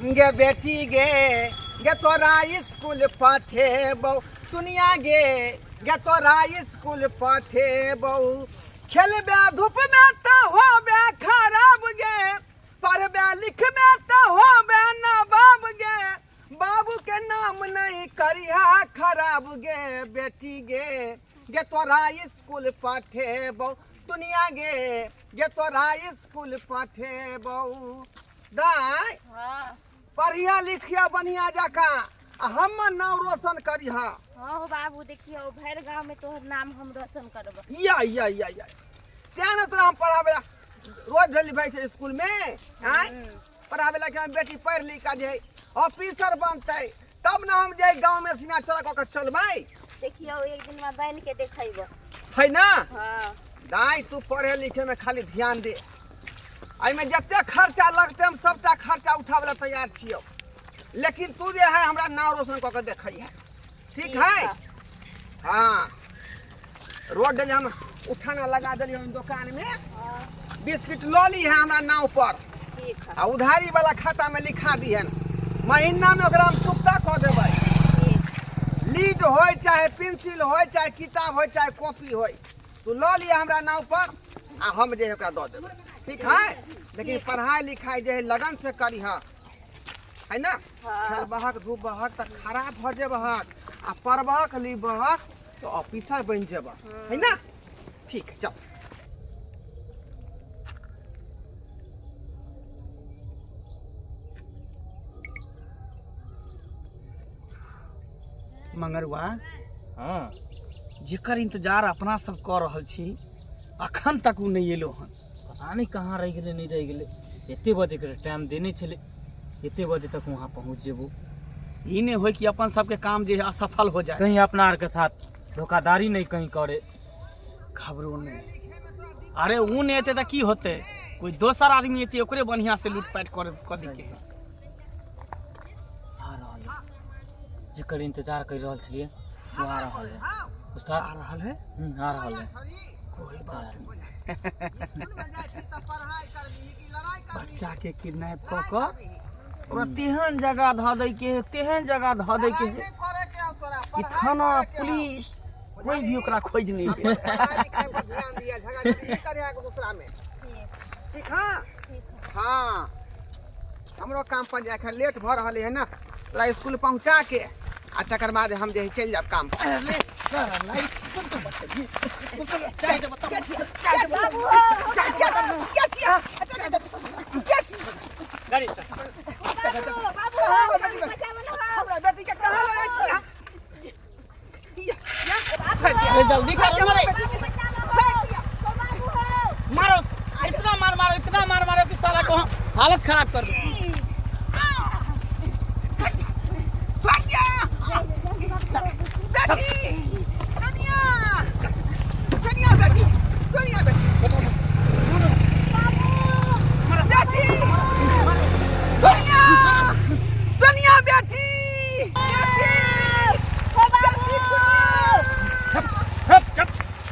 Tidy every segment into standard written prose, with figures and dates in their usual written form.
गे बेटी गे, गे तोरा स्कूल पठेबौ सुनिया गे, गे तोरा स्कूल पठेबौ। खेलबे धूपबे तऽ होबे खराब गे, पढ़बे लिखबे तऽ होबे नवाब गे, बाबू के नाम नहीं करिहा खराब गे बेटी गे, गे तोरा स्कूल पठेबौ दुनिया गे, गे तोरा स्कूल पठेबौ। दाय हाँ। पढ़िया लिखिया बढ़िया जकाँ आ हमर नाम रोशन करिहा। हाँ हो बाबू, देखियो भरि गांव में तोहर नाम हम रोशन करब। या या या या तें ने तोरा हम पढ़ाबे ला रोज भेली भाई छै स्कूल में आय पढ़ाबे ला कि हम बेटी पढ़ लिख के जे ऑफिसर बनतै तब ने हम जे गांव में सीना चौड़ा कऽ के चलबै। देखियो एक दिन में बन के देखैबो है ना। हाँ। दाय तू पढ़े लिखे में खाली ध्यान दे, एहिमे जते खर्चा लगतै हम सबटा खर्चा उठाबै ला तैयार छियौ, लेकिन तू जे है हमरा नाम रोशन कऽ के देखै है, ठीक है? हाँ रोड देलियै हम, उठाना लगा देलियै हम दोकान में, बिस्किट लऽ ली है हमरा नाव पर आ उधारी वाला खाता में लिखा दिहन, महीना में ओकरा हम चुकता कऽ देबै। लीड होय चाहे पेंसिल होय चाहे किताब होय चाहे कॉपी होय, तू लऽ लिअ हमरा नाव पर आ हम जे है ओकरा दऽ देबै, ठीक है? लेकिन पढ़ाई लिखाई जे है लगन से करिह, है ना? खेलबहक धूपबहक तऽ खराब भऽ जेबहक आ पढ़बहक लिखबहक तऽ ऑफिसर बनि जेबह, है ना? ठीक है चल। मंगरुआ। हाँ। जेकर इंतजार अपना सब कऽ रहल छी अखन तक उ नहि एलो हन। पता नहीं कहाँ रहि गेलै, नहीं रहि गेलै। एते बजे के टाइम देने छलै, एते बजे तक वहाँ पहुँच जेबो। ई नहीं होय कि अपन सबके काम जे है असफल हो जाए, कहीं अपना आर के साथ धोखाधड़ी नहीं कहीं करे। खबरो नहीं। अरे उ नहीं एते तऽ की होते, कोई दोसर आदमी एते ओकरे बढ़िया से लूटपाट कर कऽ दैके है। आ रहल है जेकर इंतजार कर रहल छलियै वो आ रहल है उस्ताद। आ रहल है? आ रहल है। कोई बात नहीं। बच्चा के किडनैप कऽ कऽ ओकरा तेहन जगह धऽ दै के है, तेहन जगह धऽ दै के है कि थाना पुलिस कोई भी ओकरा खोज नहीं पे। ठीक है? हाँ हमरो काम पर जाके लेट भऽ रहल है ना, तोरा स्कूल पहुँचा के आ तकर बाद हम जे है चलि जायब काम पर। हमरा बेटी के कहाँ लऽ जाइ छी? अरे जल्दी करो ना रे। मारो उसको, इतना मार मारो, इतना मार मारो कि साला को हालत खराब कर दो।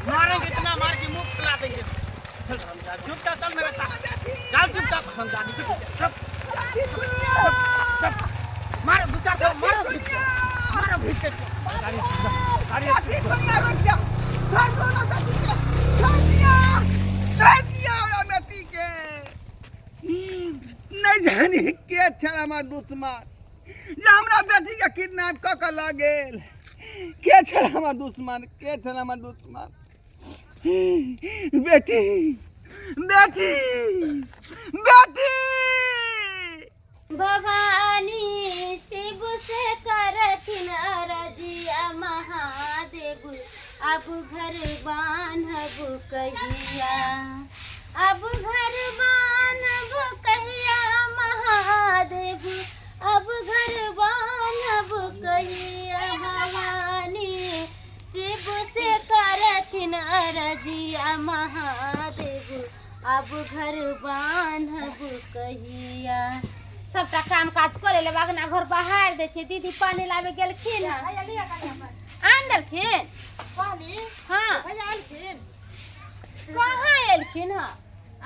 मारेंगे इतना मार के मुंह फुला देंगे। चल हरामजादी, चुपचाप चल मेरे साथ, चल चुपचाप हरामजादी, चुपचाप मारो, दो चार दो मारो, मारो घिस के। नहीं जानी के छल हमर दुश्मन जे हमरा बेटी के किडनैप कऽ के लऽ गेल। के छल हमर दुश्मन, के छल हमर दुश्मन? बेटी, बेटी, बेटी। भवानी शिव से करथिन अरजिया महादेव, अब घर बान्हब कहिया, अब घर बान्हब कहिया महादेव, अब घर बान्हब कहिया। भवानी शिव से करथिन अरजिया महादेव, अब घर बान्हब कहिया। सबटा काम काज कऽ लेले, अगना घर बहारि दै छै। दीदी पानी लाबे गेलखिन हँ, आनि देलखिन? हाँ। कहाँ एलखिन हँ?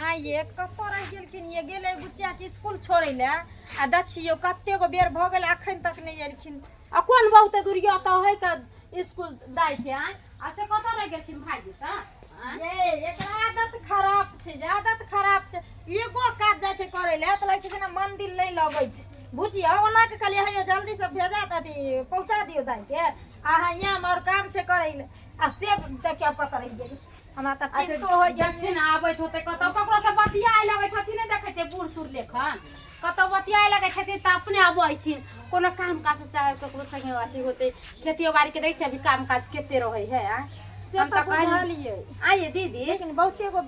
आइये कतऽ रहि गेलखिन ये गेलै बुचियाके स्कूल छोड़ै लए आ देखियौ कतेक बेर भऽ गेल अखन तक नहि एलखिन। आ कोन बहुते दूरिया तऽ है के स्कूल दाइ के आय आ से कतऽ रहि गेलखिन भाईजी सँ आँय? ये एकरा आदत खराब छै जे आदत खराब छै, एगो काज जाइ छै करै लए तऽ लगै छै जेना मन दिल नहि लगै छै। बुझियौ ओना के कहलियै हे यौ जल्दी से भेजा तऽ अथी पहुँचा दियौ दाइके, आ अहाँ यहाँ हमर काम छै करै लए, आ से देखियौ कतऽ रहि गेलै। हमरा तऽ चिन्तो होइ गेल। देखथिन आबैत होतै कतौ, ककरो से बतियाए लगै छथिन, नहि देखै छै बूढ़ सूढ़ लेखन कतौ बतियाए लगै छथिन तऽ अपने अबैथिन। कोनो काम काज से चाहे ककरो संगे अथी होतै, खेतियो बाड़ी के देखै छियै अभी काम काज कते रहै है। आँय से हम तऽ तऽ कहली बुझलियै आइए दीदी, लेकिन बहुते गो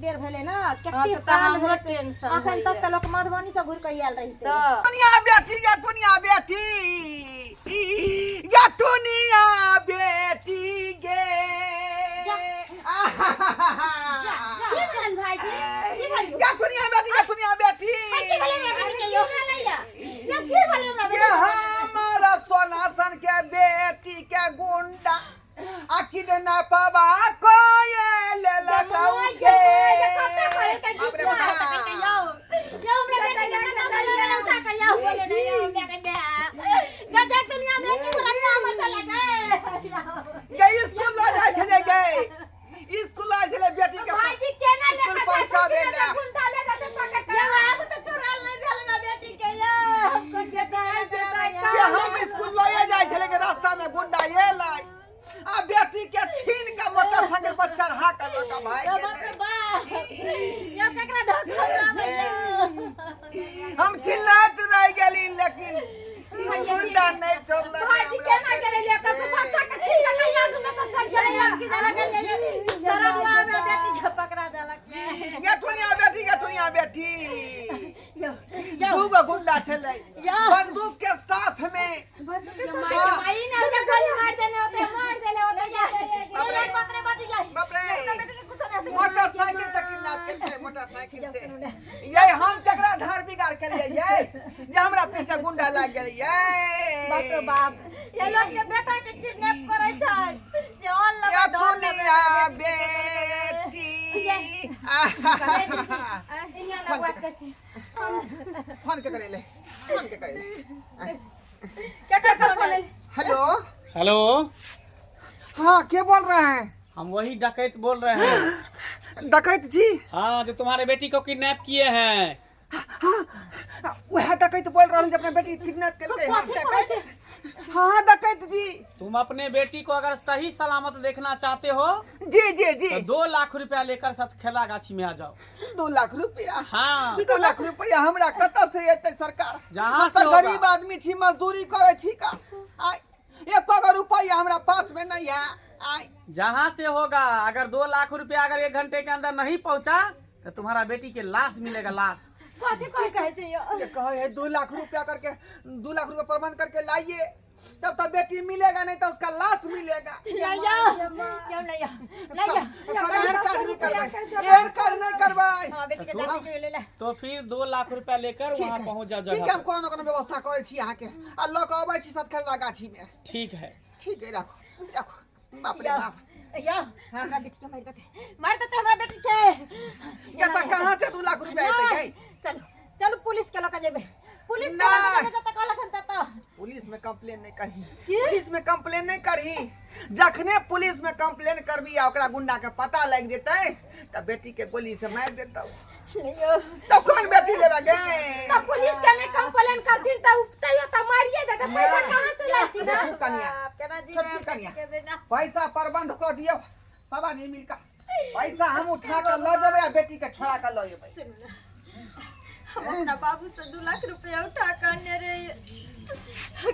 बेर भेलै ने, हँ, कते से तऽ काल हमरो भेलै से टेंशन अखन तक होइए। तऽ लोक मधुबनी से घुरि कऽ आयल रहितै। तऽ दुनिया बेटी गे, दुनिया बेटी गे, दुनिया बेटी गे। की भेलनि भाईजी? की भेल? गे दुनिया बेटी गे, दुनिया बेटी की भेलै हमरा बेटी के यौ? की भेलैया? यौ की भेलै हमरा गे बेटी के? हमारा सोना सन के बेटी के गुंडा आखिर न पवा कोये लेलक गे। बाप रे बाप। यौ यौ हमरा बेटी के कतऽ से लऽ गेलै उठा कऽ यौ? बोले ने यौ हमरा के बे गजब दुनिया बेटी रंगा हमर चला गए। गे स्कूल लऽ जाइ छलै, गे स्कूल लऽ जाइ छलै बेटी के भाईजी केना स्कूल लेकर जाइ पहुँचाबै छथिन? लए। गुंडा ले जाते पकड़ के। यौ आब तऽ छोड़ल नहि भेल हमरा बेटी के यौ, हम कोन बेटी के करबै यौ? जे हम स्कूल लए जाइ छलै के रास्ता में गुंडा एलै आ बेटी के छीन के मोटरसाइकिल पर चढ़ा के लऽ के भागि यौ बाप रे गेलै। बाप, यौ केकरा धोखा मारबै यौ? हम चिल्लाइत रहि गेली लेकिन गुंडा नहि छोड़लक भाईजी हमरा केना गेलै बेटी लेकर से के। बच्चा के छीन के कहिया घुमे तऽ चल गेलै। यौ की देलक सारा दुआ हमरा बेटी के पकड़ा देलक। गे दुनिया बेटी गे, दुनिया बेटी। यौ यौ दू गो गुंडा छलै यौ। बंदूक के साथ में। माई ने ओकरा गोली मार देने होते, मार देले होते। बाप रे। बाप रे बाप रे बाप रे। हमरा बेटी के कुछो नहि हेतै। मोटरसाइकिल से किडनैप केलकै मोटरसाइकिल से। ये हम केकरा धार बिगाड़ केलियै ये जे हमरा पीछे गुंडा लागि गेलै ये? बाप रे बाप, ये लोग के बेटा के किडनैप करै छै जे ऑन ये लगे धर लगे। दुनिया बेटी। इन्ने लग बात करै छी। फोन के करेले, फोन के करेले। केकर फोन एलै? Hello hello. हाँ, के बोल रहे हैं? हम वही डकैत बोल रहे हैं। डकैत जी? हाँ, जो तुम्हारे बेटी को किडनैप किए हैं। हाँ, वह डकैत बोल रहा हूँ जो अपने बेटी किडनैप केलकै हैं। कथी कहै छै? हाँ डकैत जी। तुम अपने बेटी को अगर सही सलामत देखना चाहते हो जी जी जी तो 2 लाख रुपया लेकर सतखेला गाछी में आ जाओ। 2 लाख रुपया? हाँ। 2 लाख रुपया हमरा कतऽ से एतै सरकार? जहाँ हम से तऽ होगा। गरीब आदमी छी, मजदूरी करै छी का, आय एको गो रुपया हमरा पास में नहीं है। आय जहाँ से होगा, अगर 2 लाख रुपया अगर 1 घंटे के अंदर नहीं पहुँचा तो तुम्हारा बेटी के लाश मिलेगा, लाश। कथी कहै कहै छै यौ? ये कहे है 2 लाख रुपया करके, 2 लाख रुपया प्रबंध करके लाइए तब तो बेटी मिलेगा, नहीं तो उसका लाश मिलेगा। नहीं यौ यौ नहीं यौ नहीं यौ। सर एहन काज नहीं करबै, एहन काज नहीं करबै। हाँ बेटी के तो- जाने के ले ले। तो फिर 2 लाख रुपया लेकर ठीक वहाँ है पहुँच जाओ ठीक जगह है, हम पर। कोनो कोनो व्यवस्था करै छी अहाँके आ लऽ कऽ अबै छी सतखेला गाछी में। ठीक है। ठीक है, राखू राखू। बाप रे यौ बाप। यौ हमरा बेटी के मारि देतै, मारि देतै हमरा बेटी के। ये तऽ कहाँ से 2 लाख रुपया एतै गै? चलू चलू पुलिस के लऽ कऽ जेबै, पुलिस के लऽ कऽ जेबै जतऽ कहलक हन ततऽ। पुलिस में कंप्लेन नहीं करही, पुलिस में कंप्लेन नहीं करही। जखने पुलिस में कंप्लेन करबी आ ओकरा गुंडा के पता लागि जेतै तऽ बेटी के गोली से मारि देतौ। नहीं यौ। तब कोन बेटी लेबे गे? तऽ पुलिस के नहि कंप्लेन करथिन तऽ तैयो तऽ मारिए देतै। पैसा कहाँ से लाथिन? देखू कनिया, बाप, केना जीबै छोटकी कनिया। बेटी के बिना? पैसा प्रबंध कऽ दियौ सब आदमी मिल कऽ, पैसा हम उठा कऽ लऽ जेबै आ बेटी के छोड़ा कऽ लऽ जेबै। सुनू ने, हम अपना बाबू से 2 लाख रुपया उठा कऽ अनने रहियै,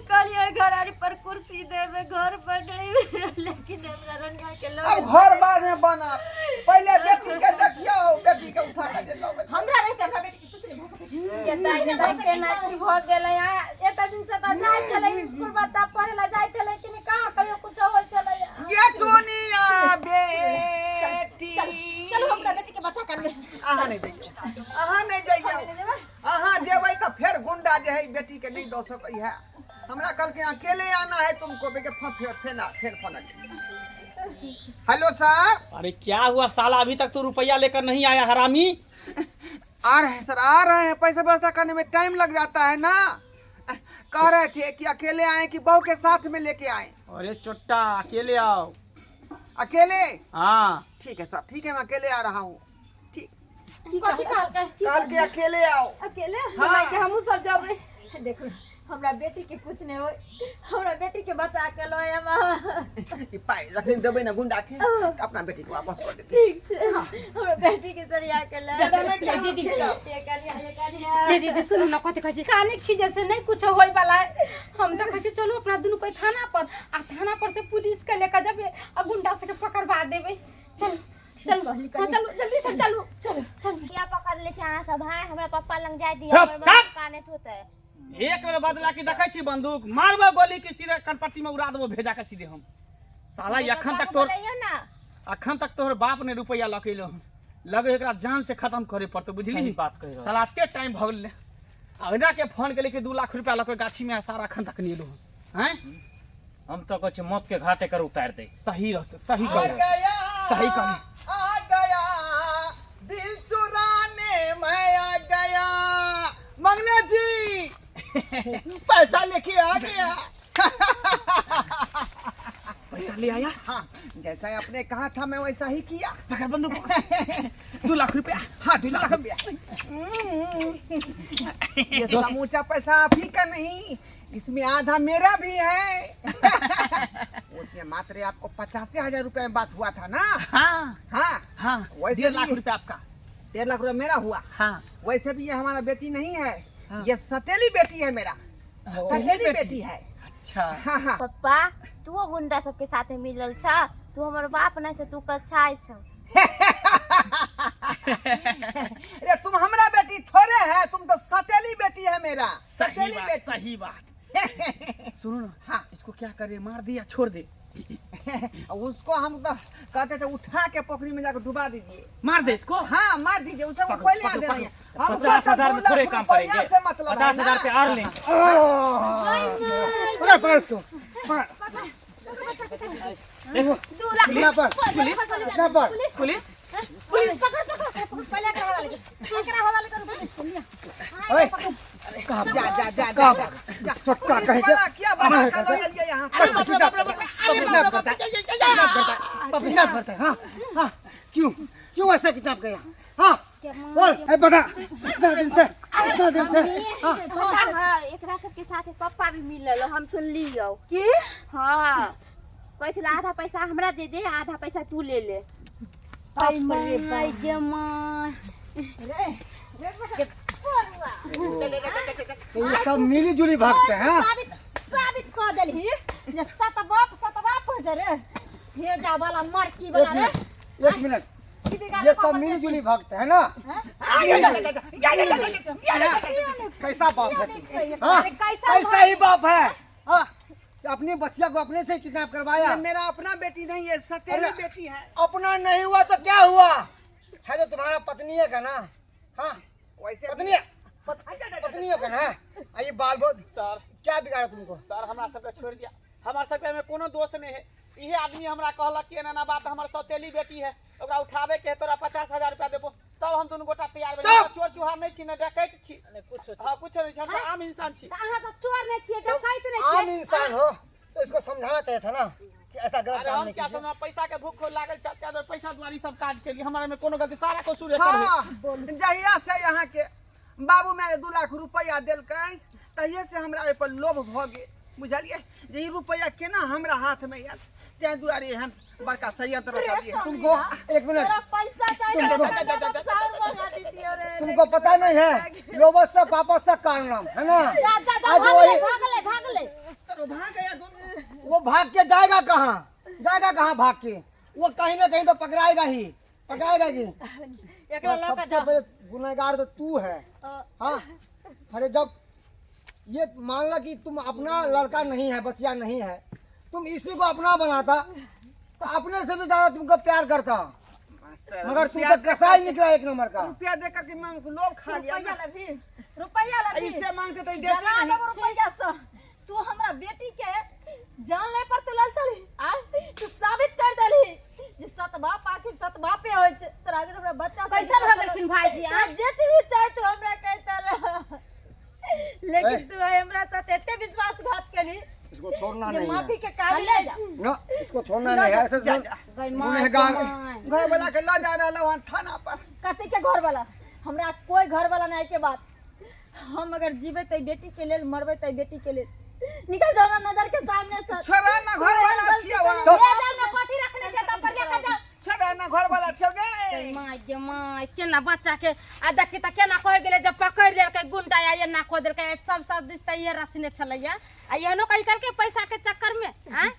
कहलियै घर आर पर कुर्सी देबै, घर बनेबै, लेकिन हमरा रनिया के लऽ अब घर बाद में बनत, पहिले बेटी के देखियौ, बेटी के उठा कऽ जे लऽ गेलै। हमरा रहिते हमरा बेटी के कुछ नहि भऽ सकै छै। एते दिन तक केना की भऽ गेलै? आ एते दिन से तऽ जाइ छलै स्कूल, बच्चा पढ़े ला जाइ छलै कि नहि, कहाँ कहियो कुछो होइ छलै। ये दुनिया बेटी। चलू हमरा बेटी के बच्चा करबै। अहाँ नहि जइयौ, अहाँ नहि जइयौ। अहाँ जेबै तऽ फेर गुंडा जे है बेटी के नहीं दऽ सकै है। हमरा कहलकै अकेले आना है तुमको, बेके फेर फेर फेर फोन आयल। Hello sir. अरे क्या हुआ साला, अभी तक तू रुपया लेकर नहीं आया हरामी। आ रहे हैं सर, आ रहे हैं, पैसा व्यवस्था करने में टाइम लग जाता है ना। कह रहे थे कि अकेले आए कि बहू के साथ में लेके आए? अरे चोट्टा अकेले आओ। अकेले? हाँ ठीक है सर, ठीक है, मैं अकेले आ रहा हूँ। ठीक। कथी कहलकै? कल के अकेले आओ। अकेले? हाँ। के हमहूँ सब जबै। देखो हमरा बेटी के कुछ नहीं हो, हमरा बेटी के बचा के लो आम। ई पाई जखन देबै ना गुंडा के, अपना बेटी के वापस कर देते। ठीक छै, हमरा बेटी के सरिया के ले। ज्यादा नहीं खाओ, दीदी। खिलाओ। ये कनिया, ये कनिया। जे दीदी सुनू ना, कथी कहै छै, काने खींचे से नहीं कुछ होय वाला है। हम तो कहै छै चलू अपना दुनू कोई थाना पर, आ थाना पर से पुलिस के लेकर जबे आ गुंडा सबके पकड़वा देबै। चलू चलू, हाँ चलू, जल्दी से चलू, चलू चलू। किया पकड़ ले छै अहाँ सब? हाँ, हमरा पप्पा लग जाय दिअ। चुप, हमर मम्मी चुप। कानैत होतै। एक बेर बदला के देखै छी, बंदूक मारबो गोली के सीधे कनपट्टी में उड़ा देबो भेजा के सीधे हम। साला अखन तक तोर बोलैयौ ना। अखन तक तोहर बाप ने रुपया लऽ के एलो हन, लगे एकरा जान से खत्म करे पड़तो, बुझली? सही बात कहि रहल। साला एते टाइम भऽ गेलै, आ ओहिना के फोन केली कि 2 लाख रुपया लऽ के गाछी में आ, सारा अखन तक नहि एलो हन। हैं? हम तो कहै छी मौत के घाट एकर उतारि दे। सही रहतै, सही आ कहली, गया, सही कहली। आ गया दिल चुराने मैं आ गया, मंगला जी पैसा लेके आ गया। पैसा ले आया? हाँ, जैसा आपने कहा था मैं वैसा ही किया। पकड़ बंदूक, पकड़। 2 लाख रुपया। हाँ 2 लाख रुपया। ये समूचा पैसा आप ही का नहीं, इसमें आधा मेरा भी है। उसमें मात्र आपको 85,000 रुपया में बात हुआ था ना? हाँ। हाँ हाँ, वैसे 1.5 लाख भी- रुपया आपका। 1.5 लाख रुपया मेरा हुआ। हाँ। वैसे भी ये हमारा बेटी नहीं है, हाँ। ये सतेली बेटी है मेरा, सतेली बेटी है। अच्छा। हाँ हाँ। पप्पा, तू गुंडा सबके साथे मिलल छ, तू हमर बाप नहि छ, तू कछाइ छ। अरे तुम हमरा बेटी थोड़े है, तुम तो सतेली बेटी है मेरा, सही सतेली बात, बेटी। सही बात। सुनो ना, हाँ। इसको क्या करे, मार दे या छोड़ दे? उसको हम तो कहते थे उठा के पोखरी में जाकर डुबा दीजिए। मार दे इसको? हाँ मार दीजिए उसे, वो पकड़ो, पहले पकड़ो, दे रही है। पकड़ो। हमको 50,000 तो में 2 थोड़े लाख काम रुपया करेंगे, से मतलब है 50,000 ना। पे और लेंगे। पकड़ पकड़ इसको, पकड़। 2 lakh. Kidnapper, police, kidnapper. Police. Police पकड़ पकड़, पहले एकरा हवाले करू, एकरा हवाले करू। ओए जा जा जा जा जा, जा। चोट्टा पुलिस कहीं के। वाला क्या बना कर लो ये यहाँ से। किडनैप करता है, किडनैप करता है, किडनैप करता है। हाँ हाँ, क्यों क्यों ऐसा किडनैप किया? हाँ बोल, ए बता, कितना दिन से, कितना दिन से? हाँ पता है, एकरा सबके साथे पप्पा भी मिलल, हम सुनलियौ। की? हाँ, कहै छलै आधा पैसा हमरा दे दे, आधा पैसा तू ले ले। माय गे माय। तो ये सब मिली जुली भागते हैं। हाँ? साबित साबित कऽ देलही जे सत बाप, सत बाप हो जा रे, हे जा वाला मरकी एक वाला रे। मिनट, एक मिनट, की बिगाड़ ये सब मिली जुली भक्त है ना? कैसा बाप है तू? हाँ? कैसा ही बाप है? हाँ? अपनी बच्चिया को अपने से किडनैप करवाया। ये मेरा अपना बेटी नहीं है, सतेली अरे। बेटी है। अपना नहीं हुआ तो क्या हुआ, है तो तुम्हारा पत्नी है का ना? हाँ वैसे पत्नी है, पत्नी है का ना? आ ये बाल बहुत सर क्या बिगाड़ा तुमको? सर हमरा सबके छोड़ दिया, हमार सबके में कोनो दोष नहीं है। इहे आदमी हमरा कहलक कि एना एना बात, हमर सौतेली बेटी है, ओकरा उठाबे के है, तोरा 50,000 रुपया देबो तब हम दुनू गोटा तैयार भेलियै। चुप! चोर चुहार नहीं छी, ने डकैत छी, कुछो। हाँ कुछो नहीं छी, हम तो आम इंसान छी। तऽ अहाँ तऽ चोर नहि छियै, डकैत नहि आम छियै। इंसान हो तो इसको समझाना चाहिए था ना कि ऐसा गलत अरे काम हम नहीं क्या कीजिए। समझ, पैसा के भूख लागल छै, क्या पैसा दुआरे ई सब काज केलियै, हमरा में कोनो गलती, सारा कसूर एकर है। हाँ, जहिया से यहाँ के बाबू माय 2 लाख रुपया देलकै तहिये से हमरा ओहि पर लोभ भऽ गेल, बुझलियै जे ई रुपया केना हमरा हाथ में आयल, ताहि दुआरे एहन बड़का षड्यंत्र रचलियै। तुमको एक मिनट, तोरा पैसा चाहिए तुमको- तो तोरा चाउर मंगा देतियौ रे। तुमको पता नहीं है लोभस से पापस से कारणम है ना? जा जा जा, आज भाग वही ले, भाग ले, भाग ले। सर वो भाग गया दोनों। वो भाग के जाएगा कहाँ, जाएगा कहाँ भाग के? वो कहीं ना कहीं तो पकड़ाएगा ही, पकड़ाएगा जी। एकरा लऽ कऽ सबसे जा। पहले गुनहगार तो तू है। हाँ अरे जब ये मान ला कि तुम अपना लड़का नहीं है, बच्चिया नहीं है, तुम इसी को अपना बनाता तो अपने से भी ज्यादा तुमको प्यार करता, मगर तुम तो कसाई निकला एक नंबर का। रुपया दे करके मैं उनको लोभ खा गया रुपैया ना। लेबही, रुपैया लेबही। इससे मांगते तो देते जरा नहीं। देबो रुपैया से। तू हमरा बेटी के जान ले पर तुलल छली, आ तू साबित कर देलही। साथ एते विश्वासघात केली इसको छोड़ना जे नहीं माफी है के काबिल ले नहीं जा। छी। ना इसको छोड़ना नहीं है ऐसे जा, जा। गई माय गुनहगार माय। घर वाला के लऽ जा रहल हन थाना पर। कथी के घर वाला? हमरा कोई घर वाला नहीं के बात। हम अगर जीवे त बेटी के लेल, मरबे त बेटी के लेल। निकल जाओ हमरा नजर के सामने से। छोड़ा ना घर वाला छियौ। ले जाओ ना, कथी रखने छै तब पर लेके जाओ। छोड़ा ना घर वाला छियौ गे। माय गे माय, केना बच्चा के आ देखी त केना कहि गेलै जे पकड़ि लेलकै गुंडा आ एना कऽ देलकै। सब सब दिस तऽ इहे रचने छलैया आ एहनो कहि करके पैसा के चक्कर में आँय।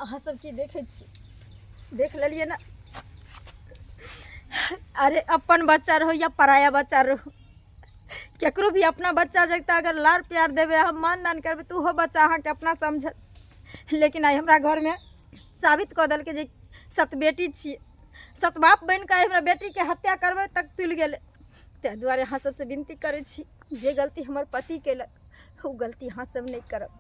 अहाँ सब की देखै छी? देख लेलियै ना? अरे अपन बच्चा रहो या पराया बच्चा रहो, केकरो भी अपना बच्चा जगता अगर लाड़ प्यार देबै, हम मान दान करबै तऽ ओहो बच्चा अहाँके अपना समझत। लेकिन आइ हमरा घरमे साबित कऽ देलकै जे सत बेटी छियै, सत बाप बनि कऽ आइ हमरा बेटीके हत्या करबै तक तुलि गेलै। ताहि दुआरे अहाँ सबसँ विनती करै छी, जे गलती हमर पति केलक ओ गलती अहाँ सब नहि करब।